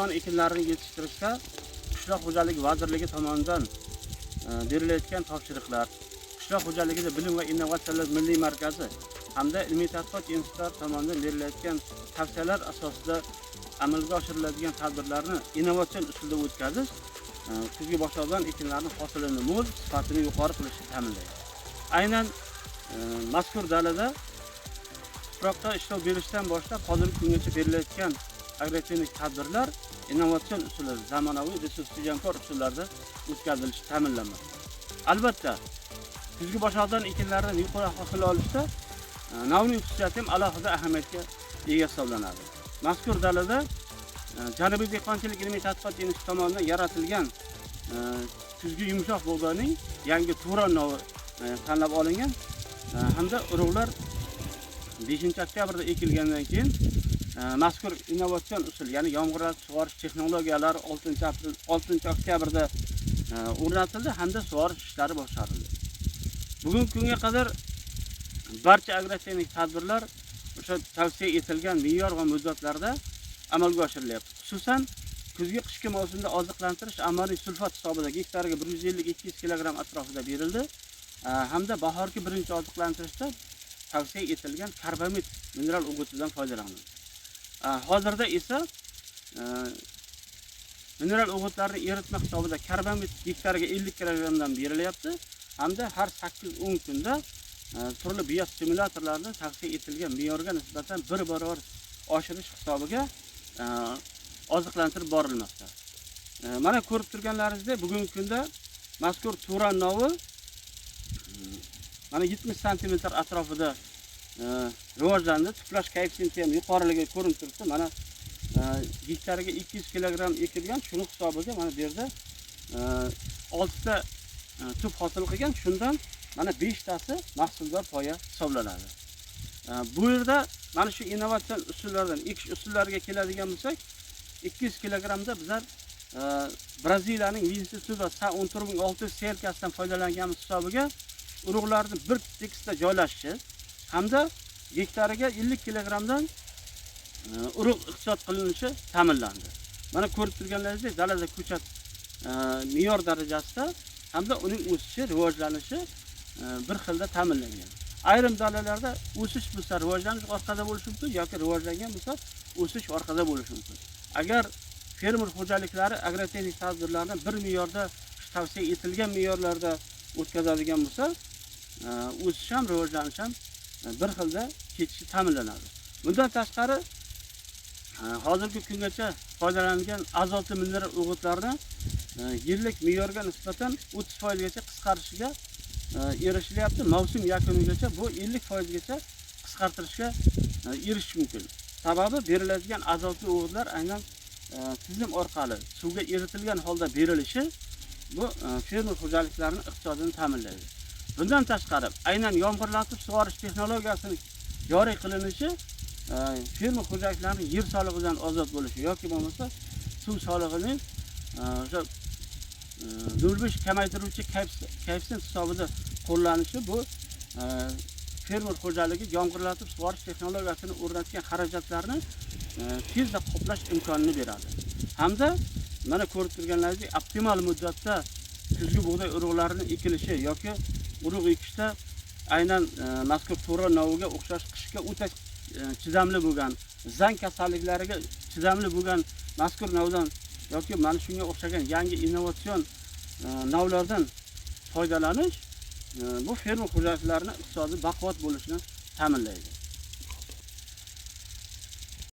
Boshoqdon ekinlarini yetishtirishda Qishloq xo'jaligi vazirligi tomonidan berilayotgan topshiriqlar, Qishloq xo'jaligida bilim va innovatsiyalar milliy markazi hamda ilmiy tadqiqot institutlari tomonidan berilayotgan tavsiyalar asosida amalga oshiriladigan tadbirlarni innovatsion usulda o'tkazish kuzgi boshoqdon ekinlarini hosilini mo'l, sifatini yuqori qilishni ta'minlaydi. Aynan mazkur dalada tuproqqa ishlov berishdan boshlab hozirgi kungacha berilayotgan agrotexnik tadbirlar innovatsion usullarda, zamonaviy resurs tejamkor usullarda o'tkazilishi ta'minlanmoqda. Albatta, kuzgi boshoqdon ekinlaridan yuqori hosil olishda navning xususiyati ham alohida ahamiyatga ega hisoblanadi. Mazkur dalada Janubiy dehqonchilik ilmiy tadqiqot instituti tomonidan yaratilgan kuzgi yumshoq bug'doyning yangi Turon novi tanlab olingan hamda urug'lar 5 oktyabrda ekilgandan keyin mazkur innovatsion usul, ya'ni yomg'irlatib sug'orish texnologiyalari 6 aprel 6 oktyabrda o'rnatildi hamda sug'orish ishlari boshlarildi. Bugungi kunga qadar barcha agrotexnik tadbirlar o'sha tavsiya etilgan me'yor va muddatlarda amalga oshirilyapti. Xususan, kuzgi qishki mavsumda oziqlantirish ammoniy sulfat hisobida gektariga 150-200 kilogramm atrofida berildi. Hamda bahorgi birinchi oziqlantirishda tavsiya etilgan karbamid mineral o'g'itidan foydalanildi. Hozirda esa mineral o'g'itlarni eritma hisobida karbamid gektariga 50 kilogrammdan berilyapti hamda har 8-10 kunda turli biostimulyatorlarni tavsiya etilgan me'yorga nisbatan bir barobar oshirish hisobiga oziqlantirib borilmoqda. Mana ko'rib turganlaringizdek, bugungi kunda mazkur Turan novi mana 70 santimetr atrofida rivojlandi. Tuplash koeffitsiyenti ham yuqoriligi ko'rinib turibdi. Mana gektariga 200 kilogramm ekilgan, shuni hisobiga mana bu yerda 6 ta tup hosil qilgan, shundan mana 5 tasi mahsuldor poya hisoblanadi. Bu yerda mana shu innovatsion usullardan ekish usullariga keladigan bo'lsak, 200 kilogrammda bizlar Braziliyaning Vincenzo Sa 14600 seyalkasidan foydalanganimiz hisobiga urug'larni bir tekisda joylashishi hamda gektariga 50 kilogrammdan urug' iqtisod qilinishi ta'minlandi. Mana ko'rib turganlaringizdek, dalada ko'chat me'yor darajasida hamda uning o'sishi, rivojlanishi bir xilda ta'minlangan. Ayrim dalalarda o'sish bo'lsa, rivojlanish orqada bo'lishi mumkin yoki rivojlangan bo'lsa, o'sish orqada bo'lishi mumkin. Agar fermer xo'jaliklari agrotexnik tadbirlarni bir me'yorda, tavsiya etilgan me'yorlarda o'tkazadigan bo'lsa, o'sish ham, rivojlanish ham bir xilda ketishi ta'minlanadi. Bundan tashqari, hozirgi kungacha foydalanilgan azotli mineral o'g'itlarni yillik me'yorga nisbatan 30 foizgacha qisqarishiga erishilyapti. Mavsum yakunigacha bu 50 foizgacha qisqartirishga erishish mumkin. Sababi beriladigan azotli o'g'itlar aynan tizim orqali suvga eritilgan holda berilishi bu fermer xo'jaliklarining iqtisodini ta'minlaydi. Bundan tashqari, aynan yomg'irlatib sug'orish texnologiyasini joriy qilinishi fermer xo'jaliklarining yer solig'idan ozod bo'lishi yoki bo'lmasa suv solig'ining o'sha 0,5 kamaytiruvchi koeffitsient hisobida qo'llanishi bu fermer xo'jaligi yomg'irlatib sug'orish texnologiyasini o'rnatgan xarajatlarni tezda qoplash imkonini beradi. Hamda mana ko'rib turganlaringizdek, optimal muddatda kuzgi bug'doy urug'larini ekilishi yoki urug' ekishda aynan mazkur Turon noviga o'xshash qishga o'ta chidamli bo'lgan, zang kasalliklariga chidamli bo'lgan mazkur navdan yoki mana shunga o'xshagan yangi innovatsion navlardan foydalanish bu fermer xo'jaliklarining iqtisodiy baquvvat bo'lishini ta'minlaydi.